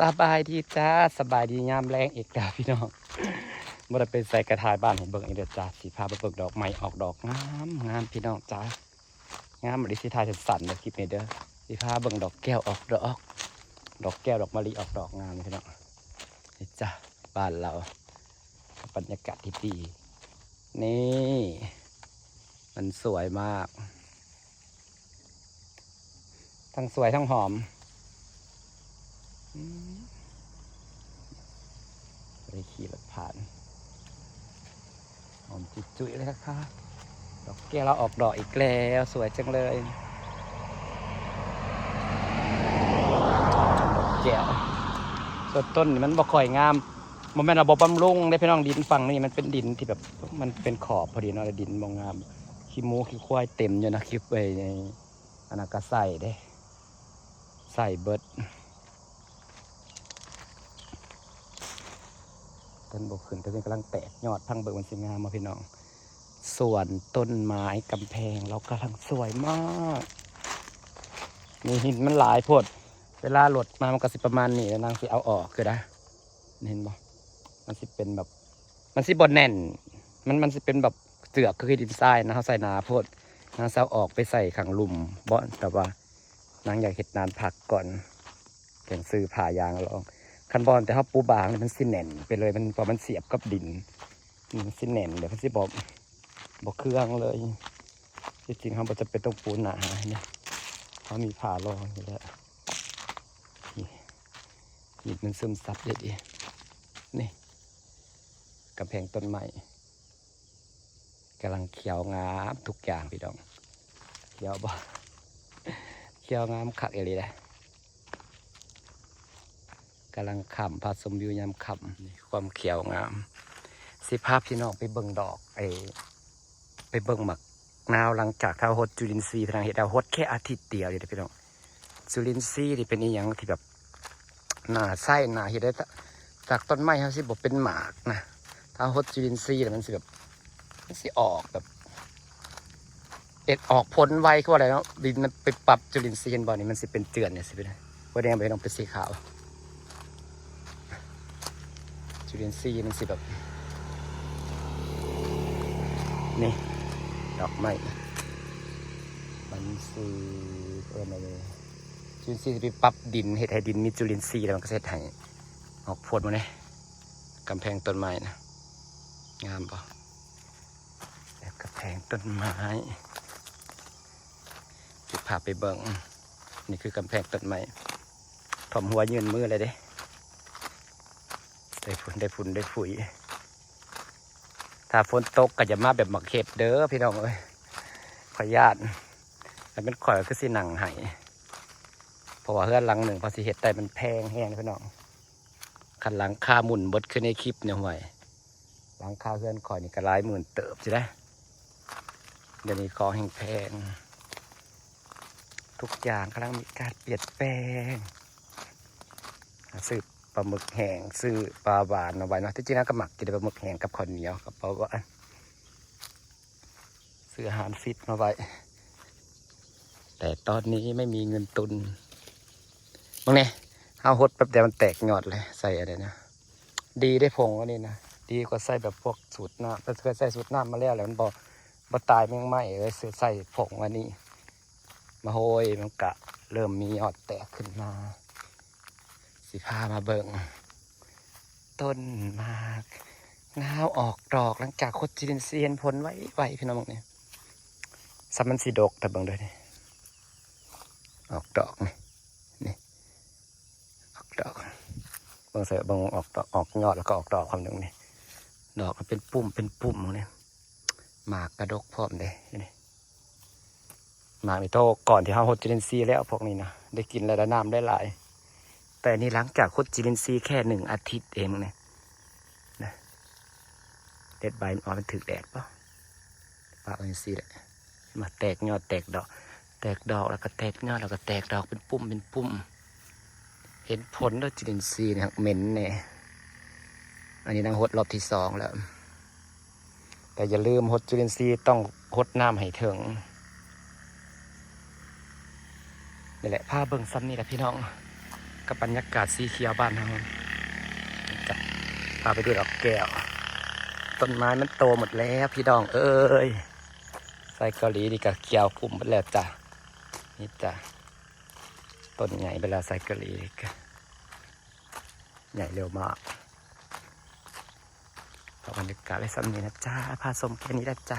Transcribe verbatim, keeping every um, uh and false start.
สบายดีจ้า สบายดียามแลงอีกแล้วพี่น้อง บ่ได้ไปไส กะถ่ายบ้านให้เบิ่งอีกเด้อจ้า สิพาไปเบิ่งดอกไม้ออกดอกงามงามพี่น้องจ้า งามอีหลี สิถ่ายสั้นๆเด้อคลิปนี้เด้อ สิพาเบิ่งดอกแก้วออกดอก ดอกแก้วดอกมะลิออกดอกงามพี่น้อง นี่จ้า บ้านเรา บรรยากาศที่ดี นี่ มันสวยมาก ทั้งสวยทั้งหอม อืม ได้ขี่รถผ่าน หอมจุ๋ยๆเลยนะคะ ดอกแก้วเราออกดอกอีกแล้ว สวยจังเลย ดอกแก้ว ส่วนต้นนี่มันบ่ค่อยงาม บ่แม่นว่าบ่บำรุงเด้พี่น้อง ดินฝั่งนี้มันเป็นดินที่แบบ มันเป็นขอบพอดีเนาะ แล้วดินบ่งาม ขี้หมูขี้ควายเต็มอยู่นะ ขี้ ไอ้ อันนั้นก็ใส่เด้ ใส่เบิด ต้นบ่ขึ้น แต่เพิ่นกำลังแตกยอด พังเบิ่งมันสิงามบ่พี่น้อง สวนต้นไม้กำแพงเรากำลังสวยมาก นี่หินมันหลายโพด เวลารถมามันก็สิประมาณนี้แล้ว นางสิเอาออกคือได้ เห็นบ่ มันสิเป็นแบบ มันสิบ่แน่น มัน มันสิเป็นแบบเจือกคือดินทรายนะ เฮาใส่หนาโพด นางสิเอาออกไปใส่ข้างลุ่มบ่ แต่ว่านางอยากเฮ็ดนานพักก่อน จั่งซื้อผ้ายางรอง คันบ่ แต่เฮาปูบางนี่มันสิแน่นไปเลย มัน เพราะมันเสียบกับดิน มันสิแน่น เดี๋ยวมันสิบ่ บ่เคืองเลย ที่จริงเฮาบ่จำเป็นต้องปูหนา เห็นไหม เฮามีผ้ารองอยู่แล้ว นี่ หินมันซึมซับได้ดี นี่ กำแพงต้นไม้ กำลังเขียวงามทุกอย่างพี่น้อง เขียวบ่ เขียวงามคักอีหลีเด้ กำลังค่ำ พาชมวิวยามค่ำ นี่ความเขียวงาม สิพาพี่น้องไปเบิ่งดอก ไอ้ ไปเบิ่งหมากนาว หลังจากที่เฮาหดจุลินทรีย์ พี่น้อง เฮ็ด เฮาหดแค่อาทิตย์เดียวเด้อพี่น้อง จุลินทรีย์นี่เป็นอีหยังที่แบบ น่าใช้ น่าเฮ็ดได้ จากต้นไม้เฮาสิบ่เป็นหมากนะ ถ้าหดจุลินทรีย์แล้วมันสิแบบ มันสิออกแบบ เอ็ดออกผลไวคือว่าอะไรเนาะ ดินมันไปปรับจุลินทรีย์ เห็นบ่ นี่มันสิเป็นเจือนเนี่ย สิเป็น บ่แดงไป ต้องเป็นสีขาว จุลินทรีย์มันสิแบบ นี่ ดอกไม้ มันสิเอิ้นอะไร จุลินทรีย์สิไปปรับดิน เฮ็ดให้ดินมีจุลินทรีย์ แล้วมันก็สิเฮ็ดให้ออกผลมาเนี่ย กำแพงต้นไม้นะ งามบ่ แบบกำแพงต้นไม้ สิพาไปเบิ่ง นี่คือกำแพงต้นไม้ ถ่อมหัวยื่นมือเลยเด้ ได้ผุน ได้ผุน ได้ผุย ถ้าฝนตกก็จะมาแบบหมากเห็ดเด้อพี่น้องเอ้ย ขออนุญาต แล้วเป็นข่อยคือสินั่งให้ เพราะว่าเฮือนหลังหนึ่งพอสิเฮ็ดได้มันแพงแฮงพี่น้อง คันหลังคาหมุนเบิดคือในคลิปเนี่ย ห่วย หลังคาเฮือนข่อยนี่ก็หลายหมื่นเติบสิได้ เดี๋ยวนี้ของแฮงแพง ทุกอย่างกำลังมีการเปลี่ยนแปลง ซื้อปลาหมึกแห้ง ซื้อปลาหวานมาไว้เนาะ ที่จริงแล้วก็มักกินปลาหมึกแห้งกับข้าวเหนียวกับปลาหวาน ซื้ออาหารฟิตมาไว้ แต่ตอนนี้ไม่มีเงินตุน บางเนี่ย เฮาหดแป๊บเดียวมันแตกยอดเลย ใส่อะไรนะ ดีได้ผงอันนี้นะ ดีกว่าใส่แบบพวกสูตรน้ำ แต่เคยใส่สูตรน้ำมาแล้วแหละ มันบ่ บ่ตายแมงไหม้เลย ใส่ผงอันนี้ มาโฮย มันกะเริ่มมียอดแตกขึ้นมา สิพามาเบิ่ง ต้นหมากนาวออกดอก หลังจากหดจุลินทรีย์ เห็นผลไวๆ พี่น้องเนี่ย ซ้ำมันสิดก แต่เบิ่งเด้อนี่ ออกดอกนี่ นี่ ออกดอก เบิ่งใส่ เบิ่งออกดอก ออกยอดแล้วก็ออกดอกคำหนึ่งนี่ ดอกมันเป็นปุ่มเป็นปุ่มนี่ หมากกะดกพร้อมเด้นี่ หมากนี่โตก่อนที่เฮาหดจุลินทรีย์แล้วพวกนี้นะ ได้กินแล้วได้น้ำได้หลาย แต่นี่หลังจากหดจุลินทรีย์แค่หนึ่งอาทิตย์เองนี่นะ เด็ดใบมันออก มันถืกแดดปะ ปะไว้จังซี่แหละ มาแตกยอดแตกดอก แตกดอกแล้วก็แตกยอดแล้วก็แตกดอกเป็นปุ่มเป็นปุ่ม เห็นผลแล้วจุลินทรีย์เนี่ยเหม็นแน่ อันนี้นางหดรอบที่สองแล้ว แต่อย่าลืมหดจุลินทรีย์ต้องหดน้ำให้ถึง นี่แหละ พาเบิ่งซ้ำนี่แหละพี่น้อง กับบรรยากาศสีเขียวบ้านเฮา จะพาไปดูดอกแก้ว ต้นไม้มันโตหมดแล้วพี่น้องเอ้ย ไซเกาหลีนี่ก็เขียวกลุ่มหมดแล้วจ้ะ นี่จ้ะ ต้นใหญ่ไปแล้วไซเกาหลีนี่ก็ใหญ่เร็วมาก ขอบรรยากาศไว้ส่ำนี้นะจ้า พาชมแค่นี้นะจ้า